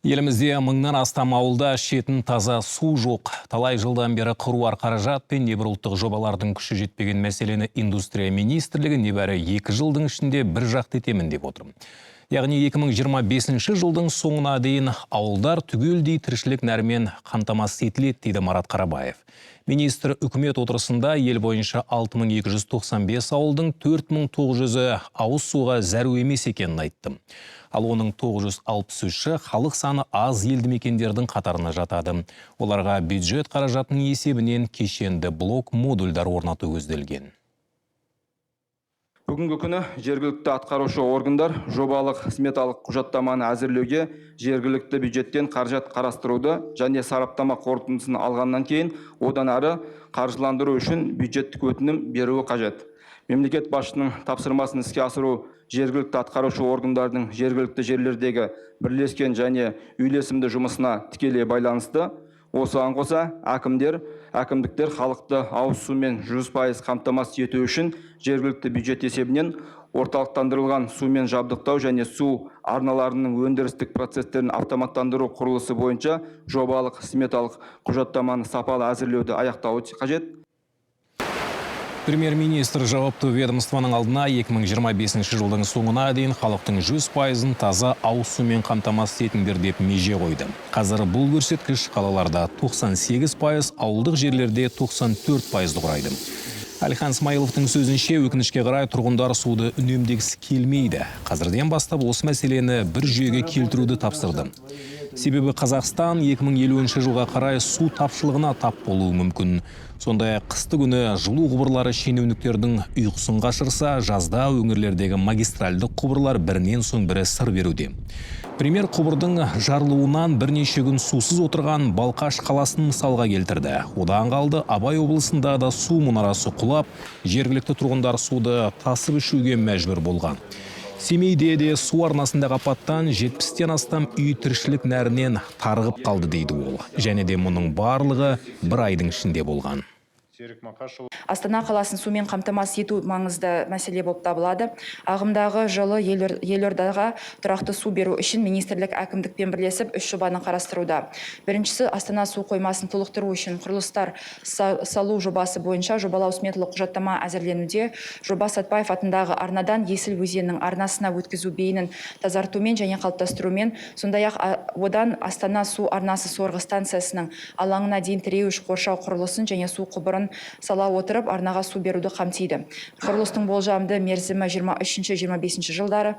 Елімізде мыңнан астам ауылда ішетін таза су жоқ. Талай жылдан бері қыруар қаражат пен небір ұлттық жобалардың күші жетпеген мәселені Индустрия министрлігі небәрі 2 жылдың ішінде бір жақты етемін деп отыр. Яғни 2025 жылдың соңына дейін ауылдар түгелдей тіршілік нәрімен қамтамасыз етіледі, дейді Марат Қарабаев. Министр үкімет отырысында ел бойынша 6295 ауылдың 4900-і ауыз суға зәру емес екенін айтты. Ал оның 963-і халық саны аз елді мекендердің қатарына жатады. Оларға бюджет қаражатының есебінен кешенді блок модульдар орнату көзделген. Бүгінгі күні жергілікті атқарушы органдар жобалық сметалық құжаттаманы әзірлеуге жергілікті бюджеттен қаражат қарастыруды және сараптама қорытындысын алғаннан кейін одан әрі қаржыландыру үшін бюджеттік өтінім беруі қажет. Мемлекет басшысының тапсырмасын іске асыру жергілікті атқарушы органдардың жергілікті жерлердегі бірлескен және үйлесімді жұмысына тікелей байланысты. Осыған қоса, әкімдер, әкімдіктер халықты ауыз сумен 100% қамтамасыз ету үшін жергілікті бюджет есебінен орталықтандырылған сумен жабдықтау және су арналарының өндірістік процестерін автоматтандыру құрылысы бойынша жобалық сметалық құжаттаманы сапалы әзірлеуді аяқтауы қажет. Премьер-министр жауапты ведомствоның алдына 2025 жылдың соңына дейін халықтың 100%-ын таза ауыз сумен қамтамасыз етіңдер деп меже қойды. Қазір бұл көрсеткіш қалаларда 98%, ауылдық жерлерде 94%-ды құрайды. Әлихан Смайыловтың сөзінше, өкінішке қарай, тұрғындар суды үнемдегісі келмейді. Қазірден бастап осы мәселені бір жүйеге келтіруді тапсырды. Себебі Қазақстан 2050 жылға қарай су тапшылығына тап болуы мүмкін. Сондай-ақ қысты күні жылу құбырлары шенеуніктердің ұйқысын қашырса, жазда өңірлердегі магистральды құбырлар бірінен соң бірі сыр беруде. Премьер құбырдың жарылуынан бірнеше күн сусыз отырған Балқаш қаласын мысалға келтірді. Одан қалды, Абай облысында да су мұнарасы құлап, жергілікті тұрғындар суды тасып ішуге мәжбүр болған. Семейде де су арнасындағы апаттан 70-тен астам үй тіршілік нәрінен тарығып қалды, дейді ол. Және де мұның барлығы бір айдың ішінде болған. Серік Мақашұлы. Астана қаласын сумен қамтамасыз ету маңызды мәселе болып табылады. Ағымдағы жылы елордаға тұрақты су беру үшін министрлік әкімдікпен бірлесіп үш жобаны қарастыруда. Біріншісі – Астана су қоймасын толықтыру үшін құрылыстар салу жобасы бойынша жобалау сметалық құжаттама әзірленуде. Жоба Сәтбаев атындағы арнадан Есіл өзенінің арнасына өткізу бейінін тазартумен және қалыптастырумен, сондай ақ одан Астана су арнасы сорғы станциясының алаңына дейін тіреуіш қоршау құрылысын және су құбырын сала отырып, арнаға су беруді қамтиды. Құрылыстың болжамды мерзімі 23-25 жылдары.